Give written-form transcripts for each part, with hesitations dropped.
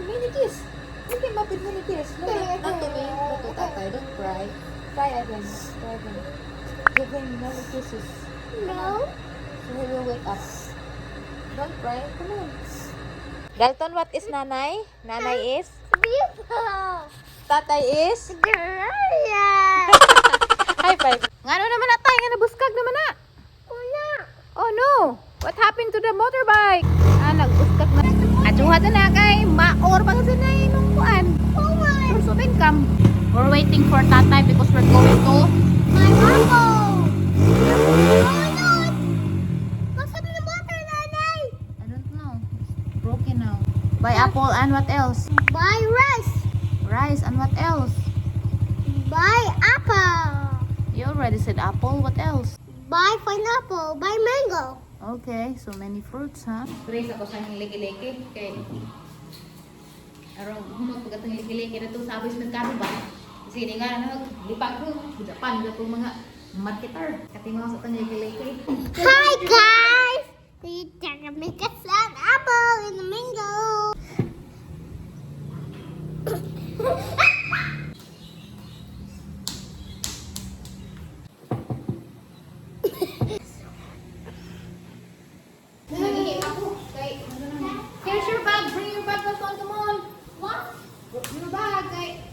Many kiss. Wake him up with many kiss. No, not, not to me. Not to tatay. Don't cry. Try again. Try again. Give him many kisses. No. So he will wake up. Don't cry. Come on. Dalton, what is nanay? Nanay is? Beautiful. Tatay is? Girl. High five. Ngano naman na tay? Nga nabuskag naman na. Wala. Oh no! What happened to the motorbike? Ah, nagbuskag na. Aduha na kay maor pa kasi na imong kuan. Source of income. We're waiting for tatay because we're going to My apple. Oh no. What's up in the water, Nanay? I don't know. It's broken now. Buy apple and what else? Buy rice. Rice and what else? Buy apple. You already said apple. What else? Buy pineapple. Buy mango. Okay, so many fruits, ha? Praise ako sa inyong liki-liki. Kay aron humot pag atong liki-liki na to sa abis merkado ba? Kasi hindi nga ano, lipa ko, Japan na itong mga marketer. Katimaw sa atong liki-liki. Hi guys. We gonna make us an apple and a mango. Nangihi ako. Kay, ano naman. Here's your bag. Bring your bag, Dalton. Come on. What? Your bag. Kay,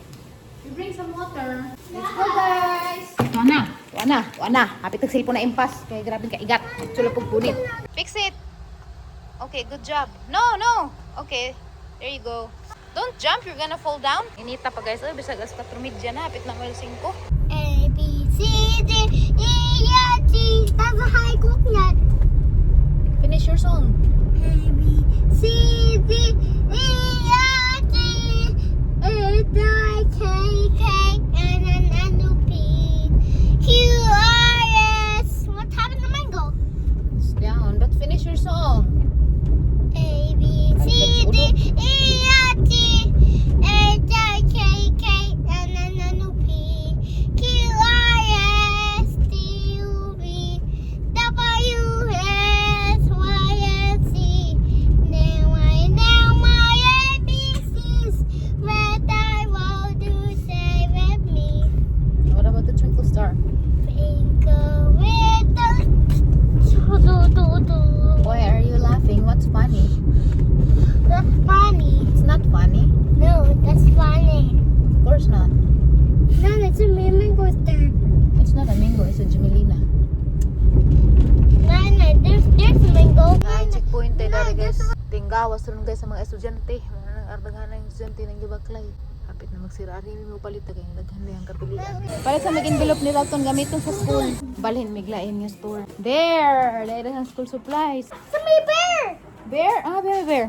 you bring some water. Let's go, guys. Tuwa na. Tuwa na. Tuwa na. Hapit ang cellphone na impas. Kaya grabe ka igat. Sulapog punit. Fix it. Okay, good job. No. Okay. There you go. Don't jump. You're gonna fall down. Inita pa, guys. Oy, bisag alas 4:30 na. Hapit na alas 5. A B C D E F G. That's a high coconut. Finish your song. A B C D E F G H I J K L M N O P Q R S. What happened to mango? It's down. But finish your song. A B C D E F G H I J K L M N O P Q R S T U V W X Y and Z. Now I know my ABCs, but I will do say with me. What about the twinkle star? Twinkle little do do do. Why are you laughing? What's funny? That's funny. It's not funny. No, that's funny. Of course not. No, it's a mango star. It's not a mango, it's a jamelina. Nana, there's a mango. Ay, checkpoint tayo dari guys. Tinggawas ron guys sa mga estudyante. Mga nang ardaghan ng estudyante ng gibaklay. Hapit na magsira ari mo palit kay daghan na ang kapilian. Palit sa mag-envelope ni Dalton gamiton sa school. Balhin miglain nga store. There, there ang school supplies. It's a bear. Bear, ah bear bear.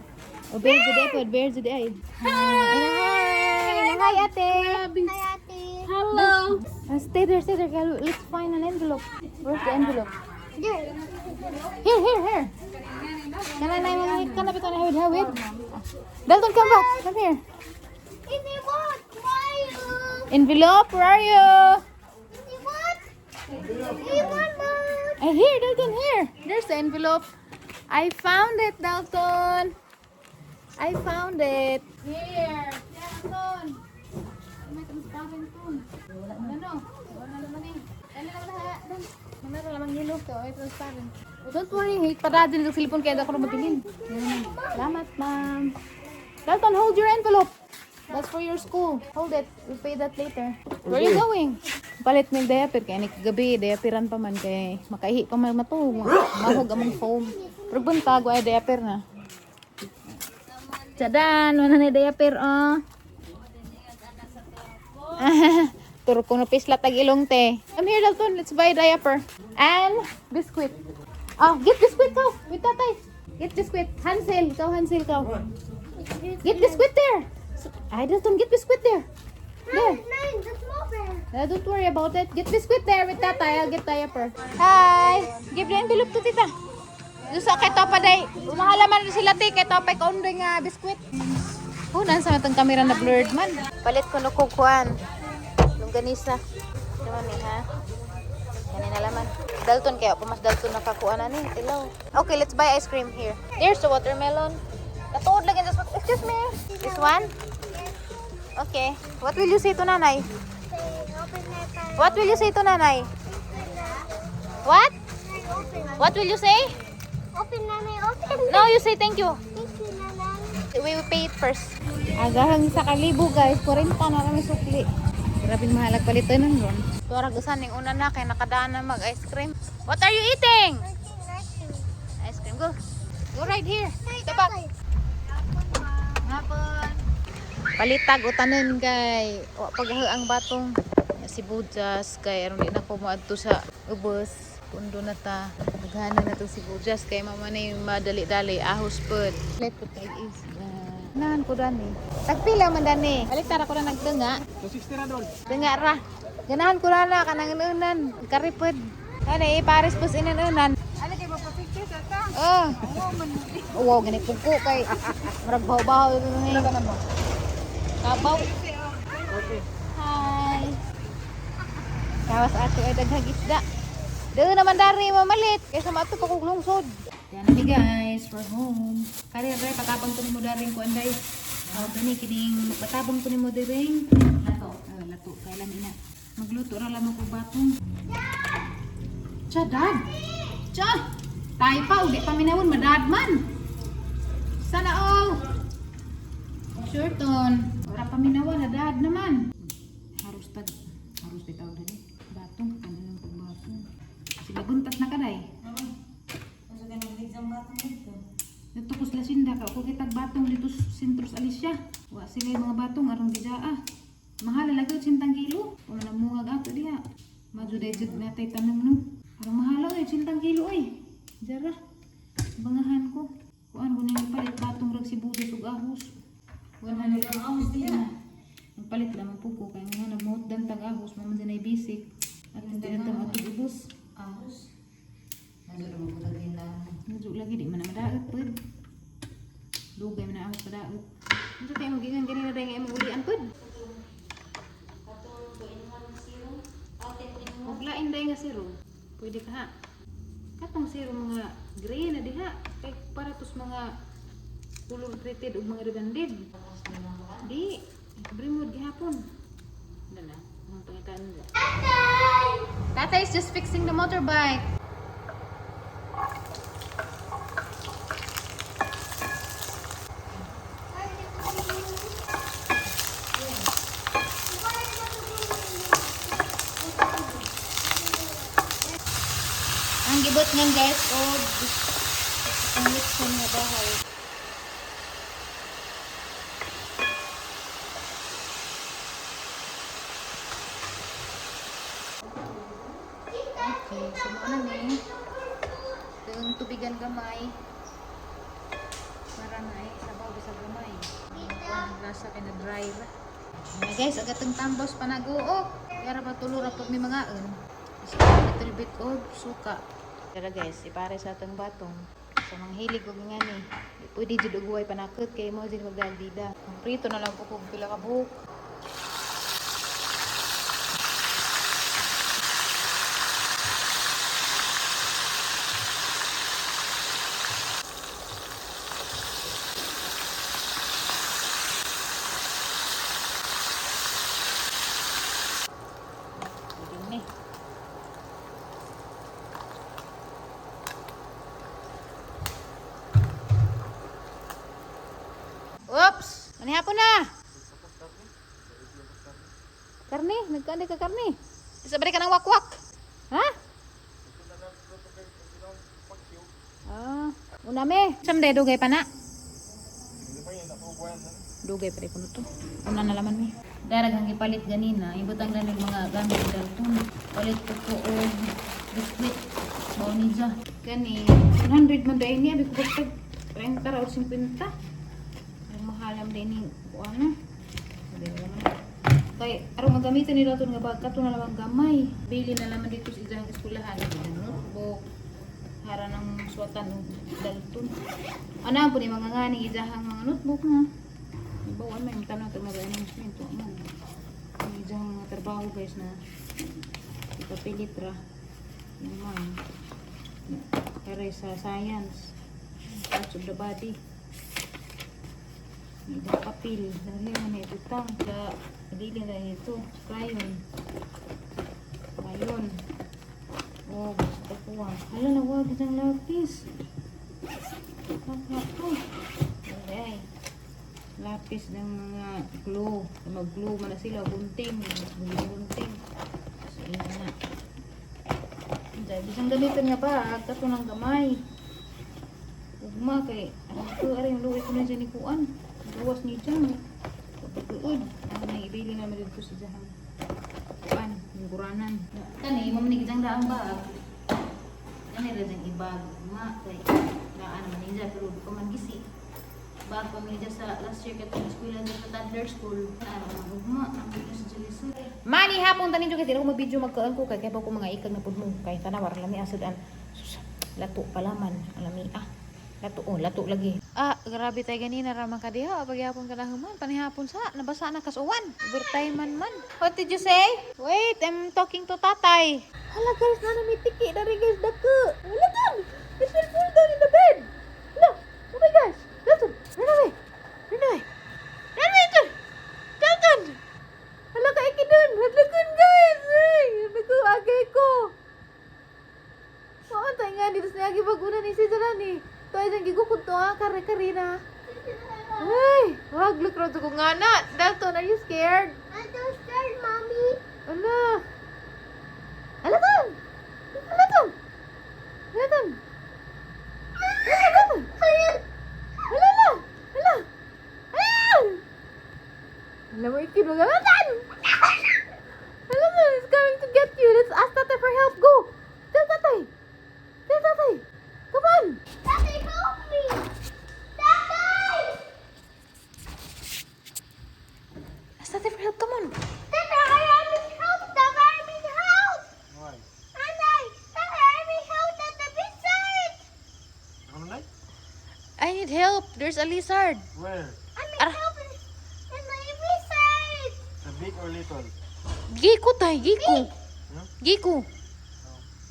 Oh, bear jud ay pod, bear jud ay. Hi. Hi, ate. Hi, ate. Hello. Stay there, stay there. Let's find an envelope. Where's the envelope? There. Here, here, here. Kana na yung kana bitaw na hawid hawid. Dalton, come back. Come here. If you want, why you? Envelope, where are you? If you want, if you want more. Eh, here, Dalton, here. There's the envelope. I found it, Dalton. I found it. Here. Yeah, Dalton. May transparent to. Wala no. Wala naman eh. Dali na wala. Wala na lamang yellow ko. May transparent. Don't worry, hey, para din sa cellphone kaya ako na mabilin. Yan. Salamat, ma'am. Dalton, hold your envelope. That's for your school. Hold it. We'll pay that later. Where are you going? Palit mig diaper kay ni kagabi diaperan pa man kay makaihi pa man mato. Mahog among foam. Pero buntag ay diaper na. Tsadan, wala na diaper oh. Turo ko no pisla tag ilong te. Come here, Dalton. Let's buy diaper and biscuit. Oh, get biscuit ko. With tatay. Get biscuit. Hansel, ikaw Hansel ikaw. Get biscuit there. I Dalton, get biscuit there. There. Nine, the small bear. Don't worry about it. Get biscuit there with tatay. I'll get diaper. Hi! Give the envelope to tita. Doon sa kay Topa day. Umahala man sila ti kay Topa kaundoy nga biscuit. Oh, nasa matang camera na blurred man. Palit ko no kukuan. Longganisa. Naman ni ha. Kanina laman. Dalton kaya pa mas Dalton nakakuha na ni. Tilaw. Okay, let's buy ice cream here. There's the watermelon. Katuod lagi sa. Excuse me. This one? Okay. What will you say to nanay? Open that. What will you say to nanay? What? Open. What will you say? Open, nanay. Open. No, you say thank you. Thank you, nanay. We will pay it first. Agahang sa kalibo, guys, 40 na kami sukli. Grabe mahalag palito nun ron. Tuwarag usan ning una na kay nakadaan na mag ice cream. What are you eating? Ice cream. Go. Go right here. Tapak. Hapon. Palitag utanon kay wa pagaha ang batong sibuyas kay aron di na ko moadto sa ubos. Pundo na ta. Daghanan na tong sibuyas kay mama na yung madali-dali ahos pud. Let pud kay is. Nahan ko dani. Tagpila man dani. Balik tara ko na nagtunga. 260 ra doon. Tunga ra. Ganahan ko na na kanang inunan. Karipod. Ano eh pares pus inunan. Ano kay mapapicture sa ta? Oh. Wow, gani pugko kay murag baho-baho ni. Kabaw. Hi. Kawas ato ay daghang isda. Doon naman dari mamalit kaysa maato pa kog lungsod. Yan na guys, we're home. Kari re patabang ko nimo daring kuan day. Oh, gani kining patabang ko nimo daring. Lato. Oh, lato kay lami na. Magluto ra lamang kog batong. Cha dad. Cha. Tayo pa ug di pa minawon madad man. Sana all. Sure ton. Ora pa minawan nadad naman. Harus tag harus bitaw dali. Batong ano lang kog batong. Sila buntas na kaday. Dito ko sila sinda ka ko kitag batong dito sa sentro sa Alicia. Wa sila yung mga batong aron gidaa. Mahal lagi 80 kilo. Wala na mungag ato diha. Madyo day jud natay tanong no. Arang mahal oy 80 kilo oy. Jara. Bangahan ko. Kuan ko ning palit batong rag sibuyas ug ahos. 100 ang ahos diha. Ang palit lamang po ko kay nga namuot dan tag ahos mo man din ay bisik. At hindi na ta maatog ubos. Ahos. Nandun mo ko na. Medyo lagi di man na madaot pud. Dugay man na ahos padaot. Unsa tayo magigan ganina dahil nga imong ulian pud? Og lain dahil nga zero. Pwede ka ha. Katong zero mga gray na diha kay para tos mga color treated ug mga rebanded. Di, brimod gihapon. Dala, ang pangitaan nila. Tatay is just fixing the motorbike. Ang gibot niyan guys, og ang litson nga bahay. Okay, so mao na ni. Yung tubigan gamay. Para na ay sabaw bisag gamay. Ang lasa kay na dry ra. Okay guys, agatong tambos panaguok. Yara ba tulo ra pag may mga. Just a little bit of suka. Tara guys, ipare sa atong batong. Sa mga hilig og nga ni. Di pwede jud og huway panakot kay mo jud magdaldida. Ang prito na lang po kog pila ka buhok. Pwede ni. Oops! Manihapon na! Karne? Nagkaanday ka karne? Isa ba ka ng wakwak? Ha? Ah, una me. Sam day dugay pa na. Dugay pa rin kuno to. Una na laman mi. Darag ang gipalit ganina, ibutang lang ng mga gamit dalton. Palit ko ko og biskwit. Mao ni siya. Kani 100 man dahil niya, abi ko basta 30 ra o 50. Ang mahalam din ni kuan na. Sabi na naman. Kay aron magamitan nila to nga bag kato na lamang gamay. Bili na laman dito sa isang eskwelahan, notebook, hara ng suwatan og dalton. Ano po ni mga ngani isahang mga notebook na. Ibawan may tanong ito mga announcement to man. Ang isang mga trabaho guys na ipapilit ra. Yung mga pero sa science, parts of the body. Ito papel. Dali man ito tang sa dili na ito. Crayon. Crayon. Oh, gusto ko ah. Hala, nawag isang lapis. Kaka to. Ay, lapis ng mga glue. Mag-glue man na sila. Gunting. Gunting. So, yun na. Diyan, bisang gamitin nga ba? Kato ng gamay. Ugma kay ano ko ari yung luwi ko na dyan ni Kuan. Gawas ni Jang. Pagtuod. Ang nang ibili naman dito sa Jahang. Kuan, yung guranan. Kani, mo man gijang daang bag. Kani ra jang ibag. Ugma kay daan naman niya pero di pa man gisi. Bag pa man niya sa last year katong eskwela sa toddler school. Ano man ugma ang dito sa Jalisod. Mani hapon tanin kay dili ko mabidyo magkaan ko kay kay ko mga ikag na pud mo kay tanaw ra lami asud an. Sus, lato pala man ang lami ah. Lato oh, lato lagi. Ah, grabe tay ganina ra man ka diha, pagyapon ka na human, panihapon sa nabasa na kasuwan. Overtime man man. What did you say? Wait, I'm talking to tatay. Hala guys, na may tiki na rin guys dako. Wala dun. It will fall down in the bed. Hala, oh my gosh. Dalton, run away. Run away. Run away, Dalton. Dalton. Hala ka ikidun. Hadlokon guys. Ay, naku, agay ko. Oo, tayo nga dito sa gibag-una ni si Jalani. To ay dyan gigukod to ha, kare-kare na. Ay, wag look raw ko nga na. Dalton, are you scared? I'm so scared, Mommy. Ala. Ala ton! Ala ton! Ala ton! Ala ton! Ala ala! Ala! Ah! Alam mo, ikin mo Ala ton! Alam mo, it's coming to get you. Let's ask tatay for help. Go! Tell tatay! Tell tatay! Come on! Tatay, help me! Tatay! Ask tatay for help. Come on! Tatay, I need help! Tatay, I need help! Why? Tatay, Tatay, I need help at the bedside! Ano na? I need help. There's a lizard. Where? I need Ara. help in the bedside! The big or little? Giko tay, giko. Hmm? Giko.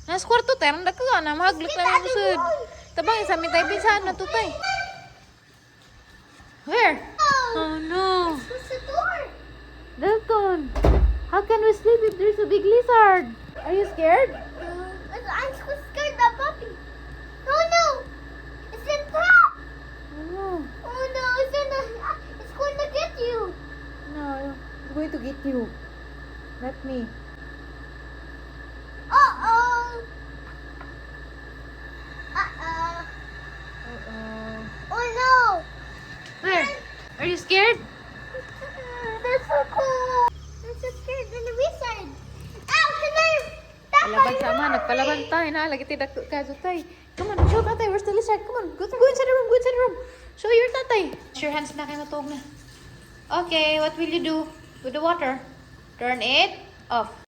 Nas kwarto tay, ang dako na mahaglok na mo sud. Tabang sa mi tay pinsan na to tay. Where? Oh, Oh no. what's the door? Dalton, how can we sleep if there's a big lizard? Are you scared? I'm so scared of puppy. Oh no! It's in trap! Oh no. Oh no, it's in the, it's going to get you. No, it's going to get you. Not me. Uh-oh. Uh-oh. Uh-oh. Oh no! Where? Are you scared? They're so cool. I'm so scared in the wizard. Ow, can I? Palaban sama, nagpalaban tayo na. Lagi tayo dagko ka tatay. Come on, show tatay. Where's the lizard? Come on, go, go inside the room. Go inside the room. Show your tatay. Your hands na kayo matuog na. Okay, what will you do with the water? Turn it off.